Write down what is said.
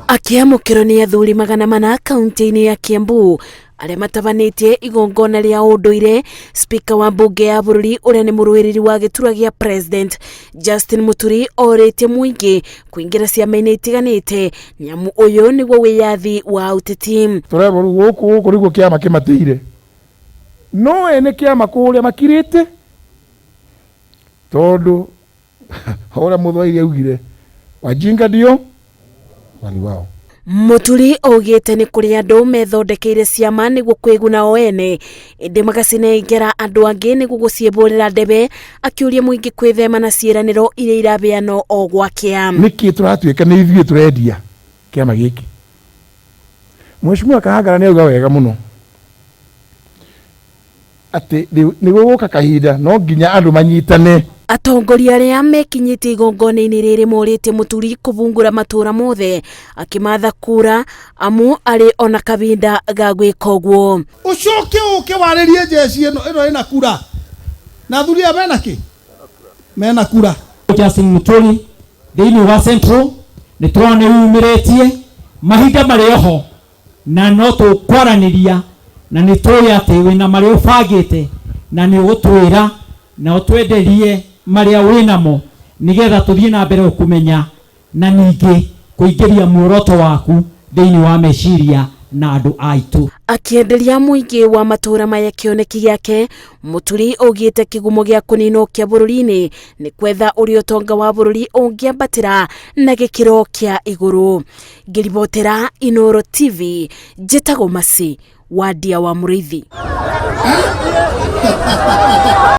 Akĩamũkĩrwo nĩ athuri 400 kaunti-inĩ ya Kiambu arĩa matabanĩtie igongona rĩa ũndũire, spika wa mbunge ya bũrũri ũrĩa nĩ mũrũĩrĩri wa gĩturwa gĩa president Justin Muturi orĩtie mũingĩ kũingĩra ciama-inĩ itiganĩte nĩamu ũyũ nĩguo wĩyathi wa ũteti. Tũrerwo rĩu gũkũ gũkũ nĩguo kĩama kĩmatĩire, no ene kĩama kũrĩa makirĩte tondũ ũrĩa mũthwairi augire wajinga ndio waliwao. Muturi augĩte nĩ kũrĩ andũ methondekeire ciama nĩguo kwĩguna o ene ĩndĩ magacinengera andũ angĩ nĩguo gũciĩbũrĩra ndebe, akĩũria mũingĩ kwĩthema na ciĩranĩro iria irabeanwo o gwakĩa. Nĩkĩ tũratuĩka nĩ ithuĩ tũrendia kĩama gĩkĩ? Mheshimiwa Kahangara nĩ auga wega mũno atĩ nĩ gũgũka kahinda no nginya andũ manyitane. Atongoria arĩa mekinyĩtie igongona-inĩ rĩrĩ morĩtie Muturi kũbungũra matũra mothe akĩmatha kura amu arĩ ona kahinda ga gwĩka ũguo. Ũcoke ũke warĩrie njeci ĩno ĩno ĩna kura na athuri aya mena kĩ mena kura. Justin Muturi thĩinĩ wa Central nĩ tũrona nĩ wĩyumĩrĩtie mahinda marĩ oho na no tũkwaranĩria na nĩ tũĩ atĩ wĩna marĩa ũbangĩte na nĩ ũgũtwĩra na ũtwenderie marĩa wĩnamo nĩgetha tũthiĩ na mbere gũkũmenya na ningĩ kũingĩria muoroto waku thĩinĩ wa meciria na andũ aitũ. Akĩenderia mũingĩ wa matũra maya kĩoneki gĩake, Muturi augĩte kĩgumo gĩa kũninwo kĩa bũrũri-inĩ nĩ kwetha ũrĩa ũtonga wa bũrũri ũngĩambatĩra na gĩkĩro kĩa igũrũ. Ngĩribotera Inooro TV, njĩtagwo Mercy Wandia wa Mũrĩithi.